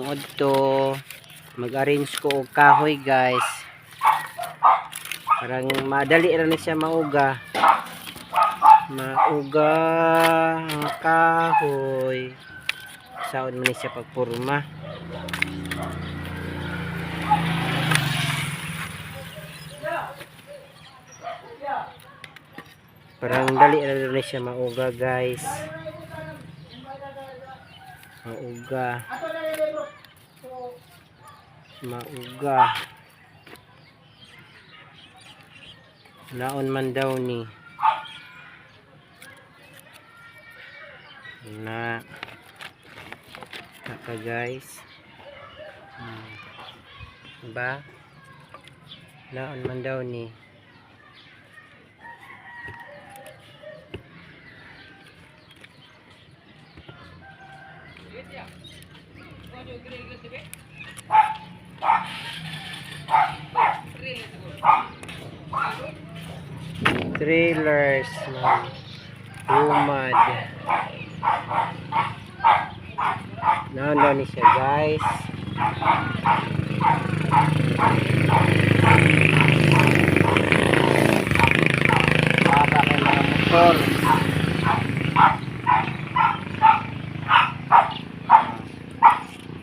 Karong udto mag-arrange ko og kahoy, guys. Parang madali ra ni siya mauga. Mauga ang kahoy. Saon man ni siya pagpurma. Parang dali ra ni siya mauga, guys. Mauga. Mauga. Naon man daw ni. Na. Naka, guys. Ba? Naon man daw ni. Trailers man. Humad. Naon daw ni siya, guys. Haba kay mga motor.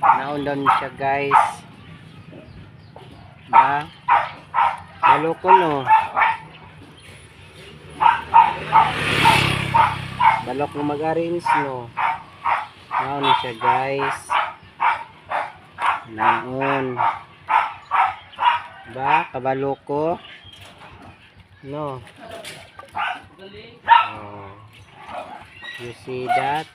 Naon daw ni siya, guys. Ba? Baloko no. Balok na mag-arrange no. Naon ni siya, guys. Naon. Ba? Kabaloko? No. Oh. You see that?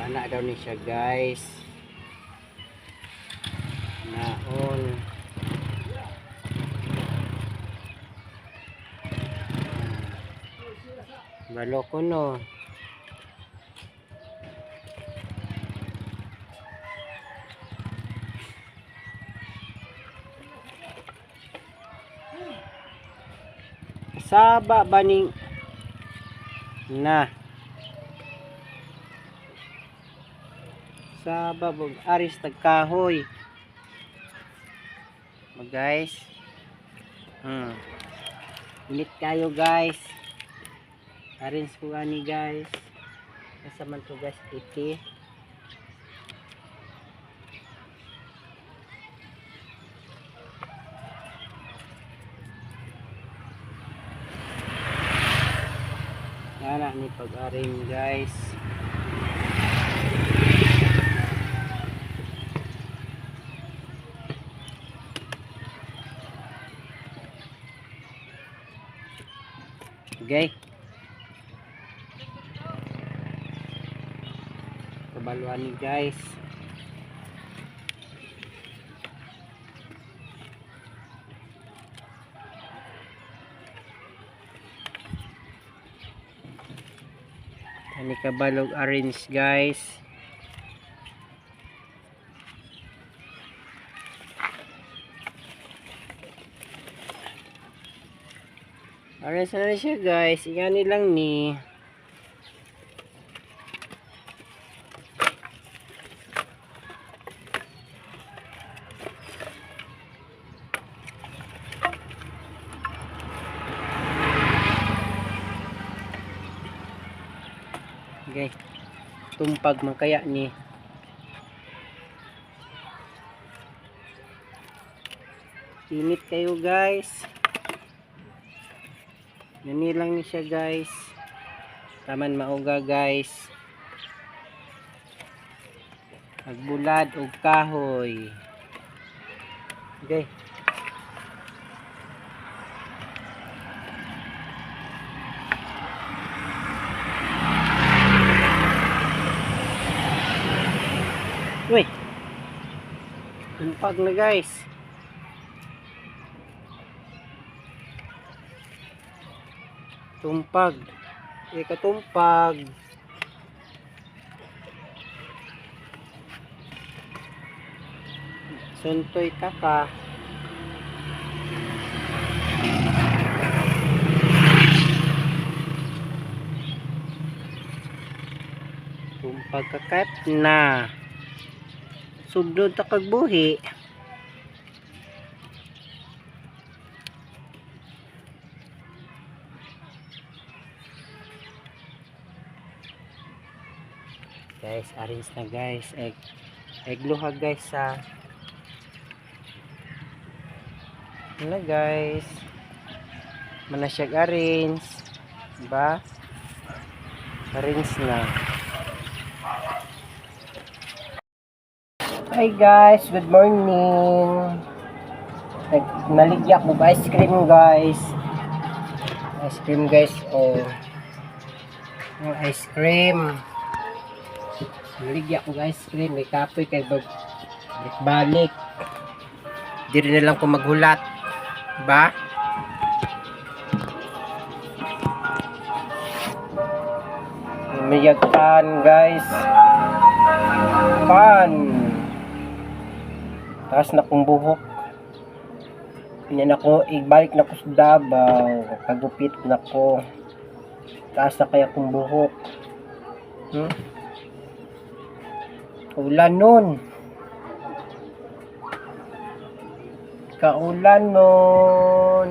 Ana daw ni siya, guys. Naon. Baloko no. Saba ba ning na. Saba bug aris tagkahoy. Mag guys. Init kayo, guys. Arrange ko ani, guys. Asa man to, guys, iti. Ana ni pag-arrange, guys. Okay. Kabaluan ni, guys. Ani kabalog arrange, guys. Arrange na siya, guys. Ingani lang ni. Okay. Tumpag man kaya ni. Init kayo, guys. Gani lang ni siya, guys. Taman mauga, guys. Magbulad og kahoy. Okay. Uy. Tumpag na, guys. Tumpag. Eh, katumpag. Suntoy ta ka. Kung pagkakat na sugdod ta kag buhi. Guys, arrange na, guys. Egg egg luha, guys, sa ano, guys. Mana siya arrange. Diba? Arrange na. Hi guys, good morning. Naligya ko ice cream, guys. Ice cream, guys, oh. Yung ice cream. Naligya ko ice cream, may kapoy kay bag balik. Diri na lang ko maghulat. Ba? May pan, guys. Pan. Taas na kong buhok. Yan ako, ibalik na ko sa Davao. Pagupit na ko. Taas na kaya kong buhok. Ulan nun. Kaulan nun.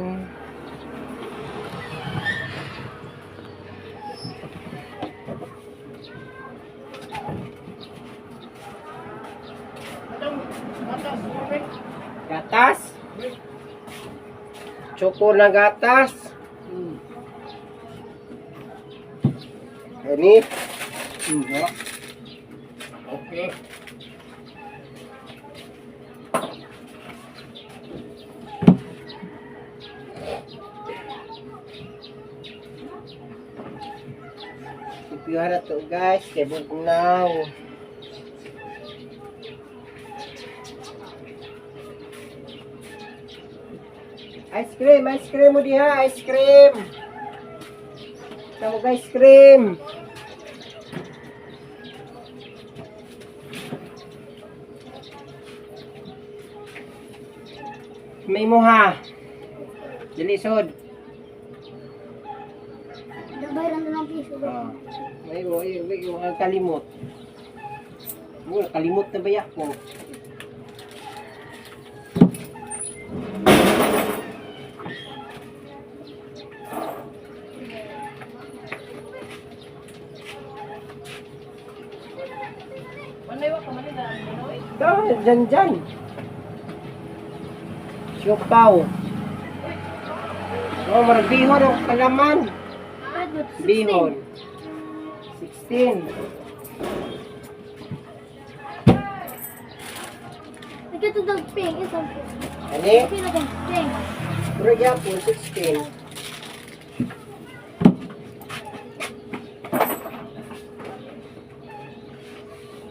Gatas? Choco na gatas? Ini? Okay. Kopyahan na to, guys, kay bugnaw. Ice cream mo diha, ice cream. Tawag ice cream. May mo ha. Dili sod. Nabayaran na ng piso. Ah. May mo, ay, ay, yung ang kalimot. Mo, kalimot na ba ko? Dahil, dyan, dyan. Siopaw. Oh, marag bihon ang kalaman. Bihon. 16. Ito to dog ping. Isang ping. Ani? Ping na ping. Murag yapon, 16.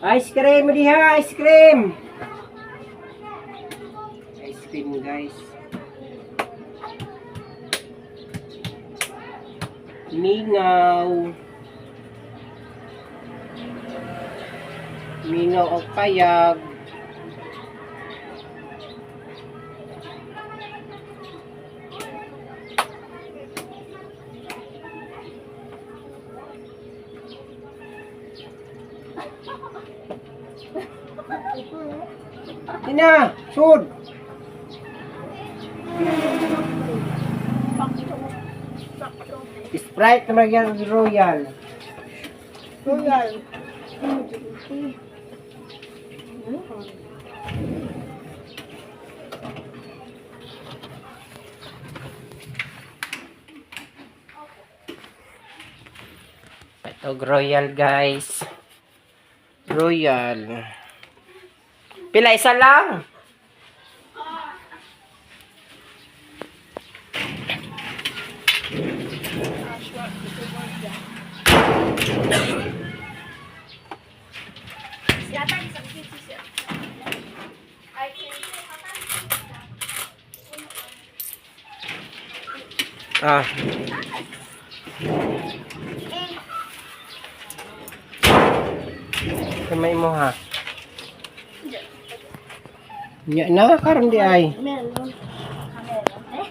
Ice cream diha, ice cream. Ice cream, guys. Mingaw. Mingaw o payag. Ina, sud. Sprite na nagyan Royal. Royal. Patog Royal, guys. Royal. Pila isa lang. Ah. Kamay mo ha. Nya na karon di ay. Melon. Melon. Eh?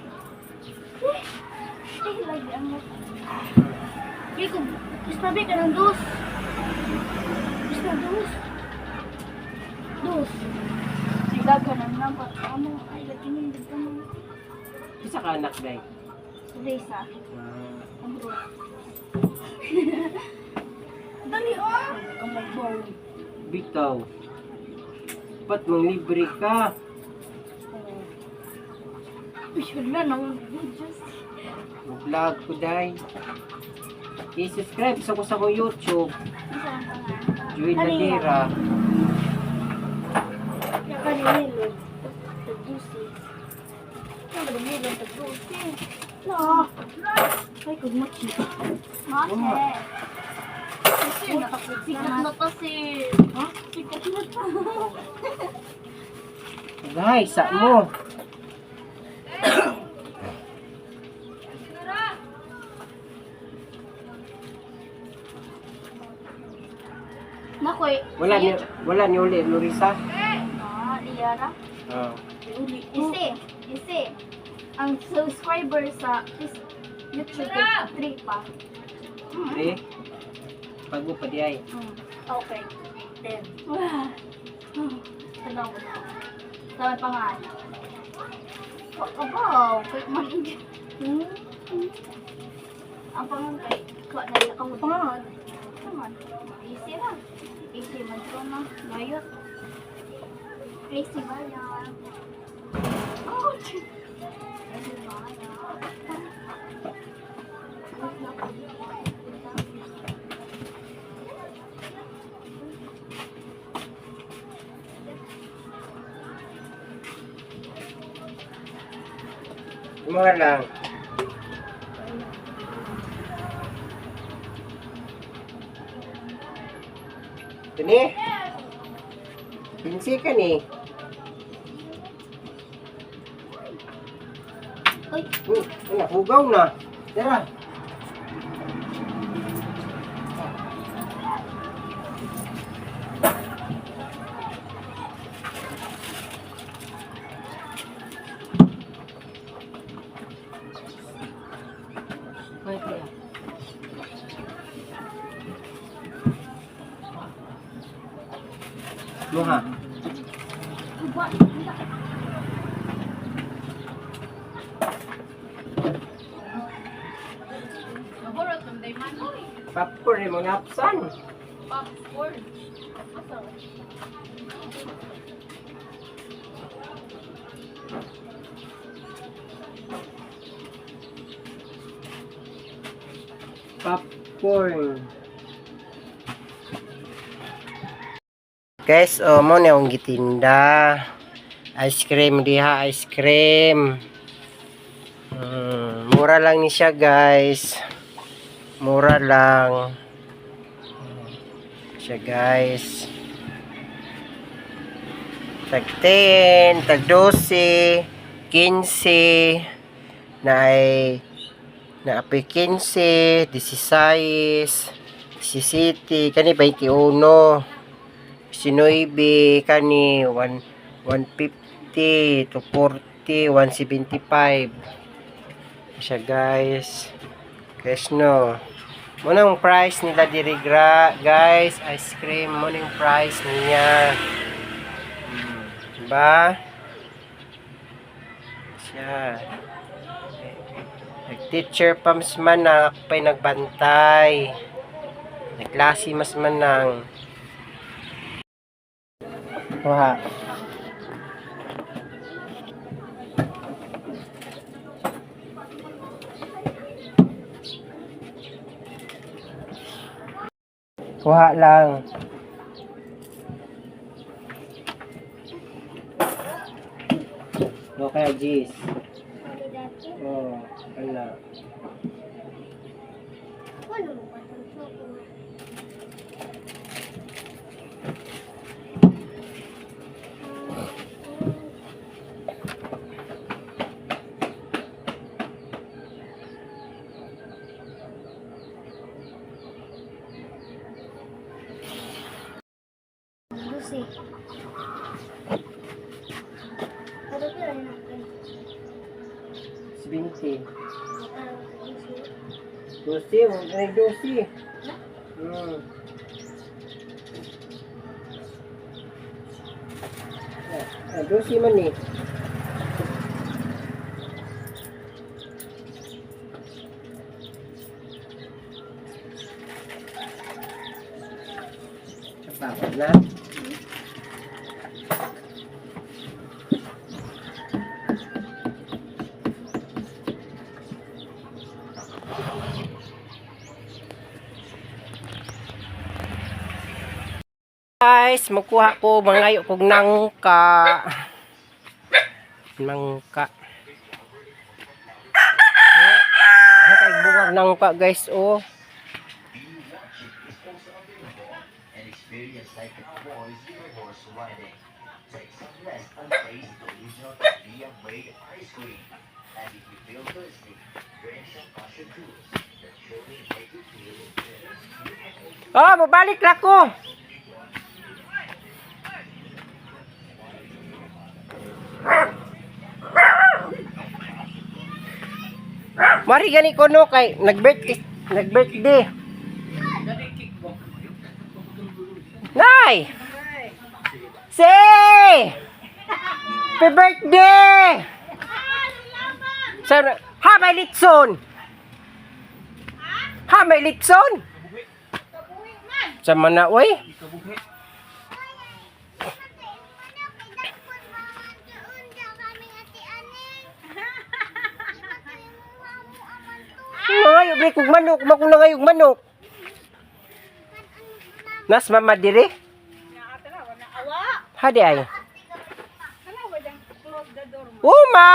Eh, eh, lagi ang Kiko, gusto ka ng dos. Gusto dos. Dos. Sigaga ng nampat. Amo, ay, lagi nang dito mo. Isa ka anak day. Reza. Ah, Ang bro. Dali ah! Kamagbaw. bitaw. Ba't mang libre ka? Uy, wala nang Diyos. Vlog ko day. I-subscribe sa ko sa akong YouTube. Isa ang pangalan. Joey Ladera. Nakalimilon. Tagdusi. Nakalimilon, tagdusi. No. Ay, kugmaki. Maki. Sikat na kasi. Ha? Sikat na to. Guys, sa mo. Nakoy. Wala ni uli Lorisa. Ah, iyara. Oh. Isi, isi. Ang subscriber sa YouTube kay 3 pa. Pre. Bago pa di ay. Okay. 10. Tanaw mo. Tama pangalan. Abaw, kay man Ang pangalan kay kuha na iya kamo. Pangalan. Pangalan. Easy ra. Easy man ko na. Mayot. Easy ba yan? Ouch! Easy ba yan? Mga lang. Tini? Pinsi ka ni. Uy, Uy, nahugaw na. Tara. Luha. uba. Popcorn yung mga apsan. Popcorn. Popcorn. Guys, oh, mo na akong gitinda. Ice cream diha, ice cream. Mura lang ni siya, guys. Mura lang. Siya, guys. Tag 10, tag 12, 15, na ay na apoy 15, 16, 17, kani 21, 19, kani 1, 150, 240, 175. Siya guys. Guys no. Munang price nila diri guys, ice cream mo ning price niya. Diba? Siya. Nag-teacher pa mas man na ako pa'y nagbantay. Nagklase mas man nang. Kuha. Kuha lang. No kaya Gis. Oh, wala. Wala mo ba itong choco? Lucy. 20. 12, wag na 12. Ah, 12 man eh. Kapapad na. Guys, magkuha ko mangayo kog nangka. Nangka. Kay bungag nangka, guys, oh. And experience like a boys horse riding. Take some rest and taste the original Korea-made ice cream. And if you feel thirsty, drink some passion juice that surely make you feel better. Oh, mabalik na ko. Mari gani ko no kay nag-birthday, nag-birthday. Nay! Say! Happy birthday! Sir, ha may litson. Ha may litson. Sa mana oy? Nangayo bre kog manok, mako nangayog manok. Nas mama dire? Hadi ay. Uma!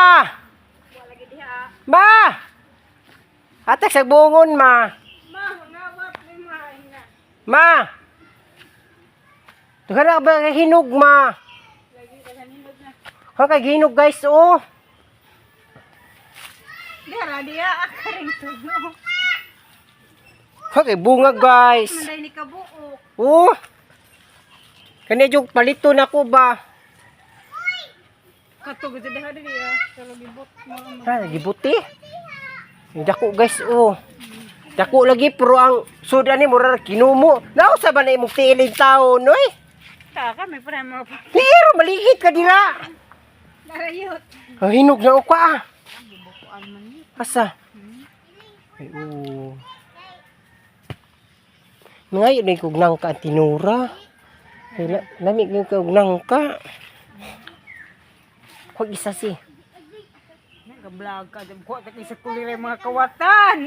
Ma! Atak sa bungon, ma. Ma! Tuhan ba kay hinog, ma? Ha kay hinog, guys, oh. Dara dia akaring tuno. Ha kay bunga, guys. Manday ni kabuok. Oh. Kani jug palito na ko ba? Katugod sa diha diri ah. Pero gibot mo. Ha, gibuti. Dako, guys, oh. Dako lagi pero ang suda ni mura kinumo. Nausa ba na imong tiilin taon, oy? Ta ka may para mga pa. Pero maligid ka dira. Darayot. Ang hinog na uka ah. Asa? Ay, oo. Nangayo na kog nangka ang tinura. Ay, lamig na kog nangka. Huwag isa si. Nag-vlog ka dyan. Kuha ta sa kulire mga kawatan.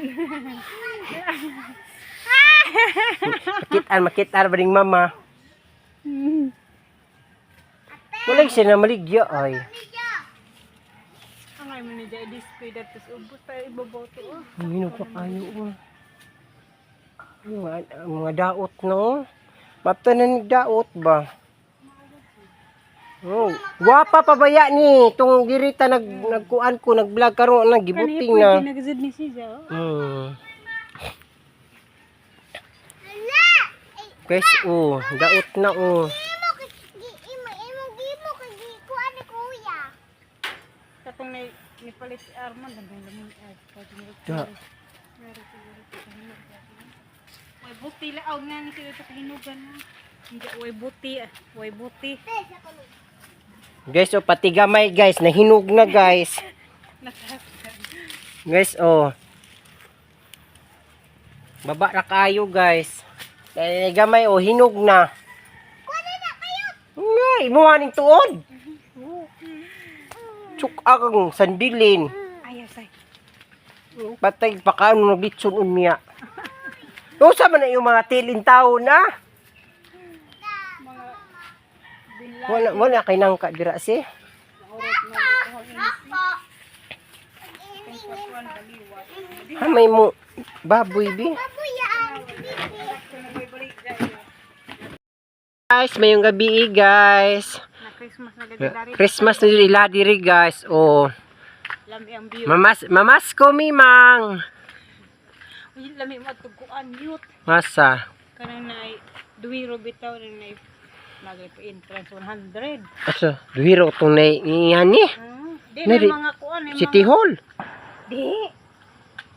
Makitaan, makitaan ba ring mama? Wala siya na maligya ay. Ang ay mo ni dyan display dito sa ubos tayo iboboto. Oh. Ang hinog pa kayo oh. Ang mga daot no. Mapta na ni daot ba? Oh, gwapa pa baya ni tong girita nagkuan ko nag-vlog karon nang gibuting na. Pwede nagzud ni siya. Oh. Guys, oh, daot na oh. Katong ni nipalit si Armand ang lamang ay pwede ni. Da. Way buti laog na ni sila sa kahinugan. Hindi way buti, ah. Way buti. Guys, oh, pati gamay guys, nahinog na guys. Guys, oh. Baba na kayo guys. Eh, gamay oh, hinog na. Ngay, imuha ning tuod. Tsuk ang sandilin. Ayaw say. Patay pa ka ano naglitson unya. Usa man na yung mga tilin taon ah. Wala wala kay nangka dira si. Ha may mo baboy bi. Guys, mayong gabi eh, guys. Na Christmas na gadi dari. Christmas na ila diri guys. Oh, Lami ang view. mamas mamasko mi mang. Uy, lami mo at kuan mute. Masa. Kanang nay duwiro bitaw nang nay nagay pa entrance 100. Asa, duhiro tong nay iyan ni. Di Nari- na mga kuan eh, City mga Hall. Di.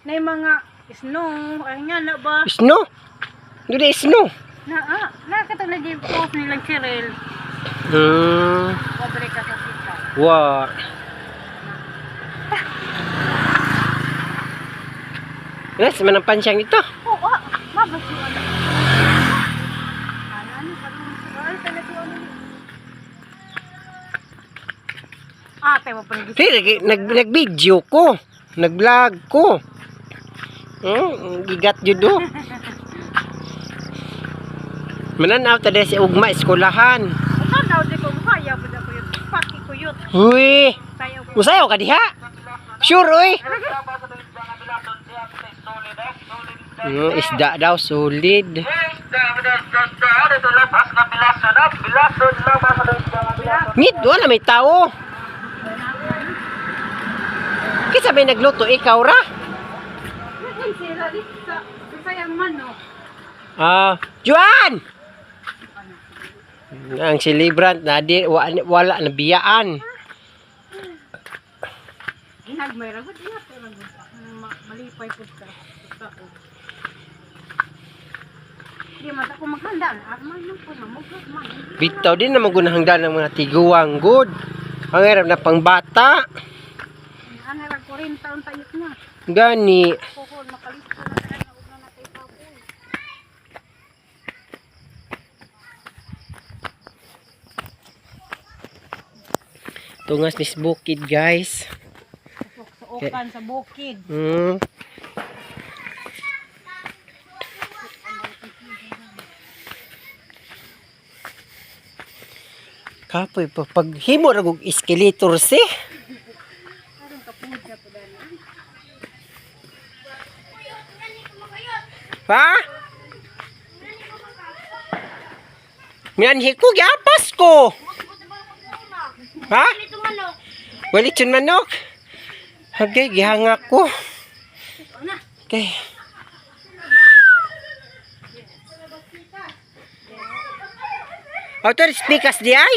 Na yung mga snow, ay nga na ba? Snow? Hindi snow. Na ah, na katong nag-post nilang Cheryl. Pobre ka sa sita. Wa. Yes, man ang pansyang ito. Oo, ah, mabas yung ano. Ano, ano, ano, ano, ano, Ah, tayo pa nag Hey, nag nag-video ko. Nag-vlog ko. Gigat jud oh. Mananaw ta si ugma eskolahan. Tanaw di ko kaya ba ko yun. Paki ko yun. Uy, Sayaw ko. usayaw ka diha? Sure, uy. Isda daw solid. Ngit, wala may tao. Kisa may nagluto, ikaw ra? Ay, sila di sa sayang manok. Ah, Juan! Ang celebrant na di wala, wala na biyaan. Ginagmay ra gud ingat ra gud. Malipay pud ka. Tao. Di man ta ko maghanda na arman man ko na mugot man. Bitaw din na magunahang ng mga tiguang good. Ang hirap na pangbata. Ano ra 40 taon tayo na. Gani. Kuhol makalisto na tayo na ugna na kay papoy. Tungas ni bukid, guys. Suokan sa bukid. Kapoy pa paghimo ra og escalator si. Aron kapud ka pud ana. Ha? Mianhi ko giapas ko. Ha? Ito manok. Wali chun manok. Okay, gihanga ko. Okay. Autor speakers di ay.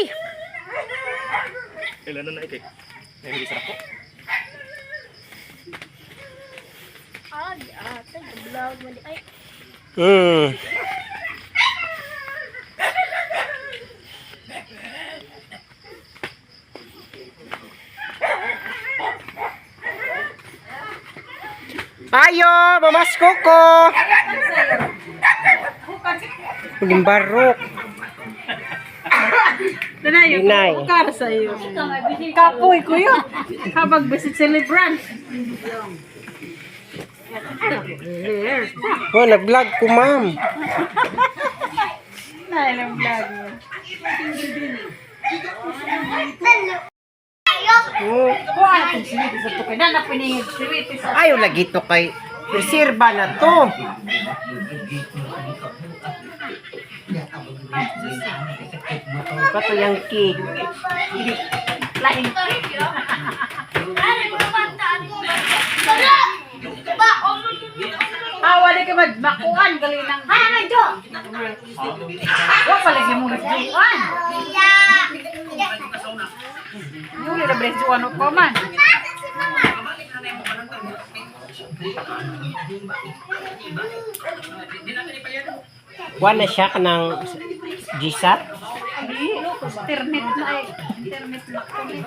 Ah, di ate, vlog mo di ay. Ayo, mamasko ko. Huling barok. Danayo, Dinay. kara sa iyo. Kapoy ko yun. Habag visit celebrant. Oh, nag-vlog ko, ma'am. Nailang vlog mo. Oh. Kuha itong siwiti sa tukay. Na napiningid siwiti sa... Ayaw lagi to kay reserba na to. Kato yung cake. Laing. Ay, bata ko. Tara! Ba, oh, Ah, wala ka magmakuan. Galing ng... Ay, ano, Jo? Wa pala siya muna juan. Ya. Yuli na bre juan o pa man. Wala siya ka ng gsat. Di, internet na eh. Internet na kulit.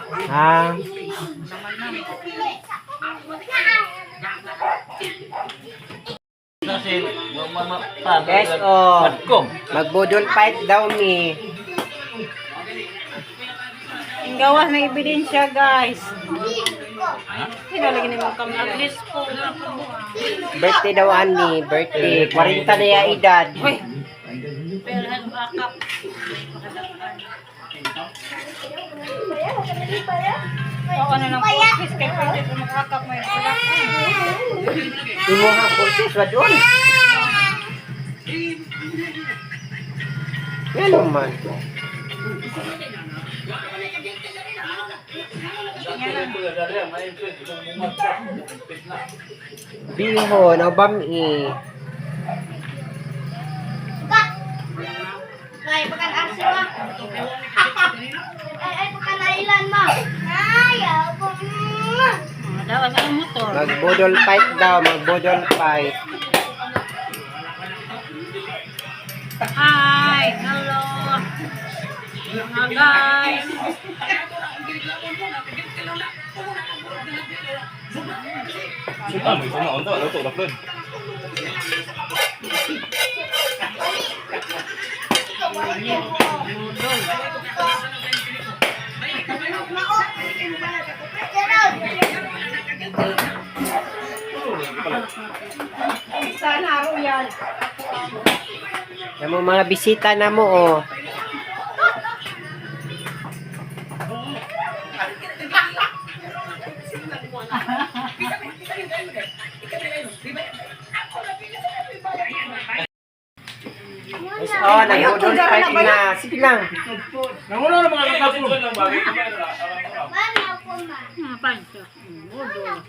Ah, guys, oh. Magbudol fight daw mi. Ang gawas ng ebidensya, guys. Sino lagi ni mong kami? At least po. Birthday daw ani, birthday. 40 na ya edad. Uy! Pero akap. Oo, ano lang po. Please, kay pwede ko mag-akap may pala. Imo ha kursis wa doon. Ngano man? Bihon o bami. Ay, pakan aso ma. Ay, ay, pakan ailan ma. Ay, ako. Dawas ang motor. Magbudol fight daw, magbudol fight. Hi! Hello! Mga guys! Budol. Namo mga bisita na mo oh. Oh, nagbudol fight na. Sige lang. Mga pancho. Budol.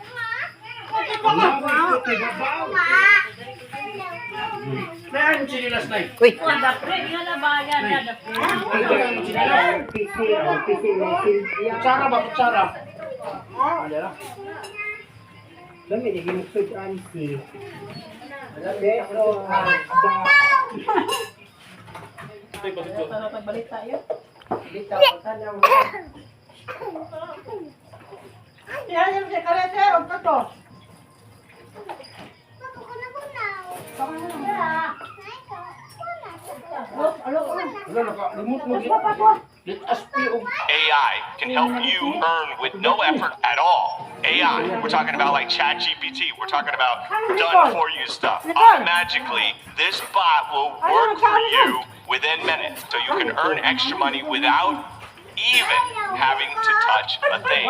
Uy. Dapre, nga na ba yan? Dapre. Kutsara ba? Kutsara. Dami lagi magsud ansi. Dami ako. Wala, nakalimot mo. Let us be og AI can help you earn with no effort at all. AI, we're talking about like ChatGPT, we're talking about done for you stuff. Magically, this bot will work for you within minutes, so you can earn extra money without even having to touch a thing.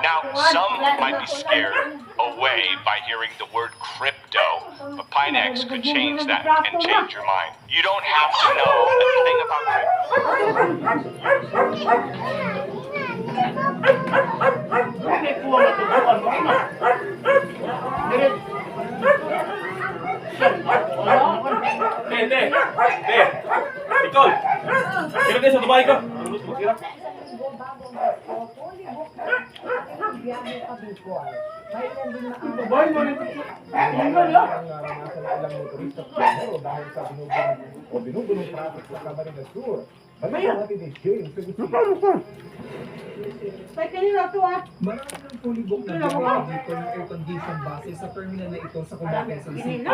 Now, some might be scared away by hearing the word crypto, but Pinex could change that and change your mind. You don't have to know a thing about crypto. Hindi ko wala tubuan mo na. Dire. Te, te, te. Nicole. Tira kayo sa Dubai ko. Tira. Dubai mo rin. Marami ng pulibok na biyahe dito ng air condition base sa terminal na ito sa Cubao, Quezon City.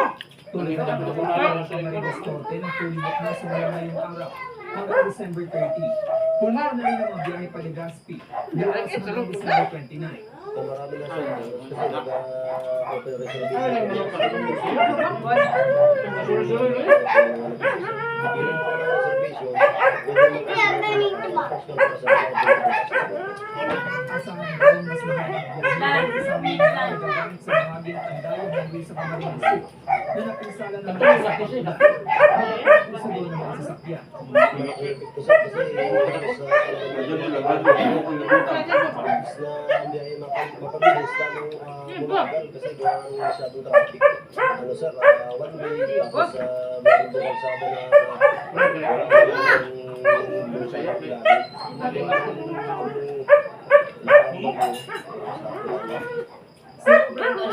Tulad ng mga ng Camarines Norte ng pulibok na simula ngayong araw hanggang December 30. Puno na rin ang mga biyahe pa Legazpi bukas hanggang December 29. Asahan daw mas mahabang biyahe kasama ng mga nagagamit sa bahagi ng Andayan Highway sa Camarines Sur na napinsala ng mga sasakyan mga puso doon ng mga sasakyan. Sa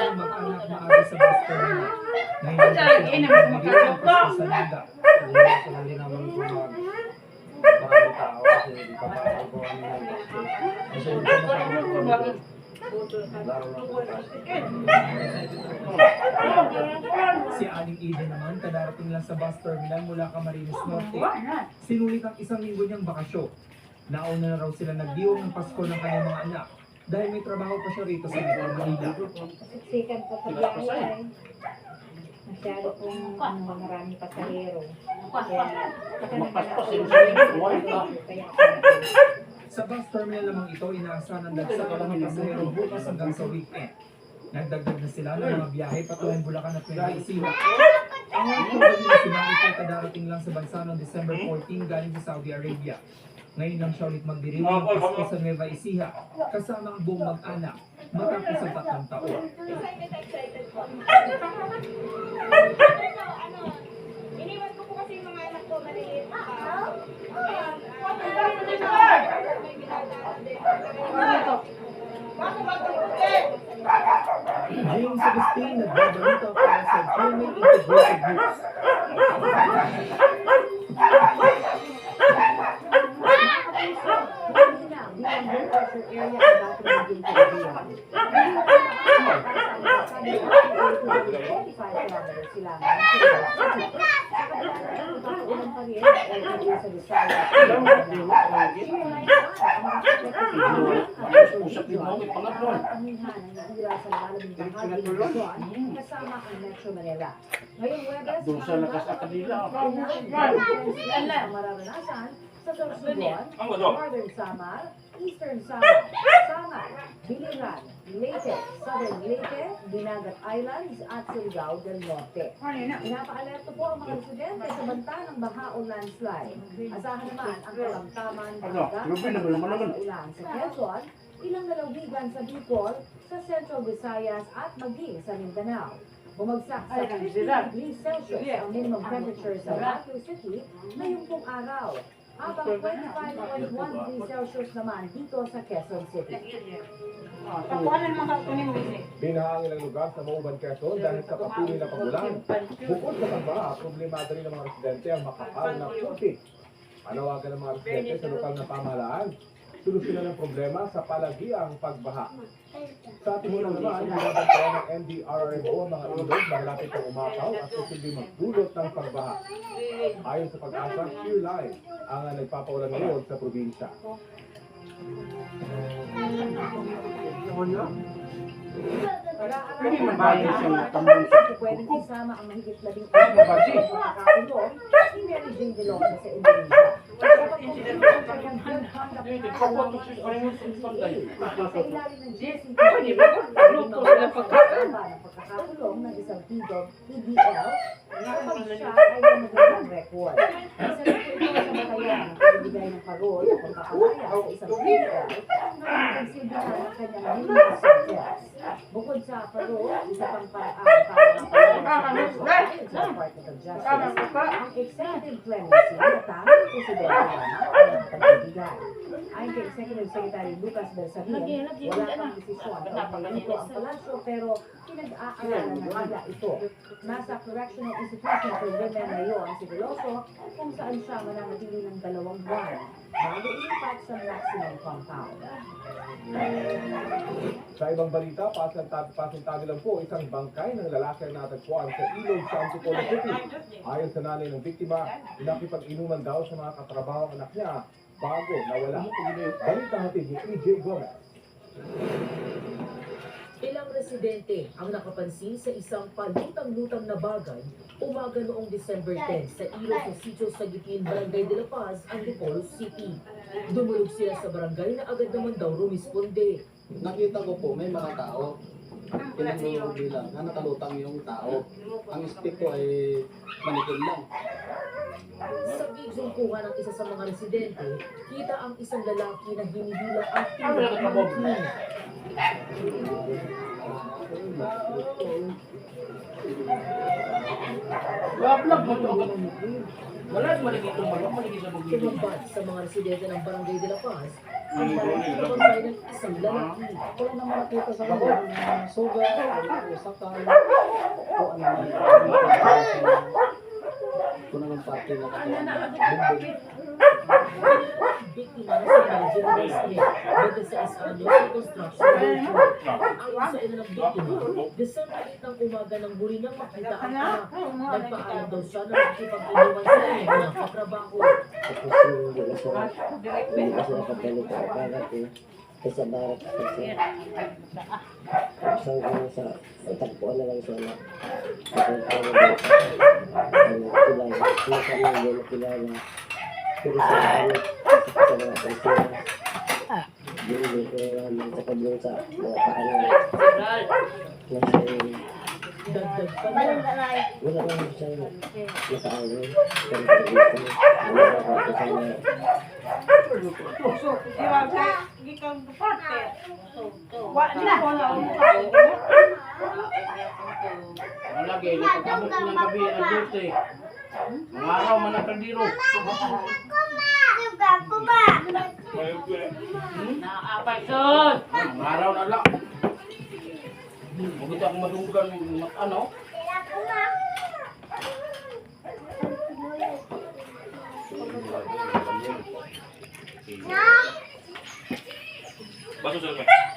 ang mag-anak maaga sa bus terminal. Ngayon ay sila ang Pasko sa Naga. Si Aling Eden naman kadarating lang sa bus terminal mula Camarines Norte. Sinulit ang isang linggo niyang bakasyon. Nauna na raw sila nagdiwang ng Pasko ng kanyang mga anak dahil may trabaho pa siya rito sa Metro Manila. Siksikan po sa biyahe ay. Masyado pong ano, maraming pasahero. Kaya, saka nag-alala. Kaya, Sa bus terminal namang ito, inaasahan ang dagsakan ng mga pasahero bukas hanggang sa weekend. Nagdagdag na sila ng mga biyahe patungong Bulacan at Nueva Ecija. Ang OFW na si Mariko ay kadarating lang sa bansa noong December 14 galing sa Saudi Arabia. Ngayon lang siya ulit magdiriwang ng Pasko sa Nueva Ecija kasama ang buong mag-anak matapos ang 3 taon. Iniwan ko po kasi yung mga anak ko, maliliit pa. Ayun, James Agustin, nagbabalita para sa GMA Integrated News. Bilang low pressure area ang dati naging Caribbean. Nililipat ang 45 kilometers silangan sa Cebu City. Sa kabila ng pagkakaulan pa rin o hindi sa Visayas at Mindanao, ang mga affected ang Usap din mo, may pangatlo. at amihan ang nahula sa nalalabing bahagi ng Luzon kasama ang Metro Manila. Ngayong Huwebes, Doon sa lakas at kanila. ang mararanasan sa Sorsogon, Ang gusto. Northern Samar, Eastern Samar, Samar, Biliran, Leyte, Southern Leyte, Dinagat Islands at Surigao del Norte. Pinapaalerto po ang mga residente sa banta ng baha o landslide. Asahan naman ang kalamtaman Ano? hanggang Lubi naman naman naman. sa ulan sa Quezon, ilang lalawigan sa Bicol, sa Central Visayas at maging sa Mindanao. Bumagsak sa 50 degrees Celsius ang minimum temperature sa Baguio City ngayong pong araw, habang 25.1 degrees Celsius naman dito sa Quezon City. Pakuanan mo ka kunin mo isi. Binaha ang lugar sa Mauban, Quezon dahil sa patuloy na pagulan. Bukod sa pagbaha, problemado rin ng mga residente ang makapal na putik. Panawagan ng mga residente sa lokal na pamahalaan, solusyonan ang problema sa palagiang pagbaha. Sa Timor naman, binabantayan ng MDRRMO ang mga ilog na malapit ng umapaw at posibleng magdulot ng pagbaha. Ayon sa PAGASA, shear line ang nagpapaulan ngayon sa probinsya. Pwede man ba yun siyang tambong sa Pwedeng isama ang mahigit 14 Ano ba, G? pagkakakulong ni Mary Jane Veloso sa Indonesia. Dapat kung kanyang good conduct sa ilalim ng JCPOA, Luto sila pagkain. ng pagkakakulong ng isang PDL kapag siya ay may magandang record. Isa rin po ito sa batayan ng pagbibigay ng parol o pagpapalaya sa isang PDL na pinagsilbihan ng kanyang minimum sentence. Bukod sa parol, isa pang paraan para mapalaya sa ayon sa Department of Justice, ang executive clemency na tanging presidente lamang ang makapagbibigay. Ayon kay Executive Secretary Lucas Bersamin, wala pang desisyon kaugnay dito ang palasyo pero pinag-aaralan na nila ito. Nasa Correctional Institution for Women ngayon si Veloso kung saan siya mananatili ng 2 buwan bago ilipat sa maximum compound. Sa ibang balita, pasintabi lang po isang bangkay ng lalaki ang natagpuan sa ilog sa Antipolo City. Ayon sa nanay ng biktima, nakipag-inuman daw sa mga katrabaho ang anak niya bago nawala. Balita hatid ni EJ Gomez. Ilang residente ang nakapansin sa isang palutang-lutang na bagay umaga noong December 10 sa ilog sa Sitio Saguitin, Barangay de la Paz, Antipolo City. Dumulog sila sa barangay na agad naman daw rumisponde. Nakita ko po may mga tao, tinanong bilang na nakalutang yung tao. Ang stick ko ay manikin lang. Sa videong kuha ng isa sa mga residente, kita ang isang lalaki na hinihila ang tuhod ng manikin. Vlog mo to. Wala malagi itong malo, malagi sa magbibigay. Tumambad sa mga residente ng Barangay de la Paz ang malaki na bangkay ng isang lalaki. Wala naman nakita sa kanila ng sugat, o sakal, o ano man. Kung anong parte na katawan ng bumbong. Biktima na si Nigel Wesley, 26 anyos na construction worker. Ayon sa ina ng biktima, December 8 ng umaga nang huli niyang makita ang anak. Nagpaalam daw siya na makikipag-inuman sa kanyang mga katrabaho. Tapos yung hindi na siya, hindi na siya nakabalik sa bagat eh. Kasi sa barat kasi. Tapos hanggang sa, natagpuan na lang siya na napunta na doon. Ano, kilala. Hindi kami hindi nakilala. Pero sa ano, sa mga persona. Hindi ko naman sa kablong sa mga paano. Nasa yung, Dagdag pa niya, wala naman siya nakaawin. Pero sa dito, wala ako sa mga So, di ba kay gikan parte. Wa na ko na. Malagi, nagpapabot ng gabi ang dute. Mga araw man ang kaldero. Mga araw na lang. Maganda akong madunggan ano. Baso sa.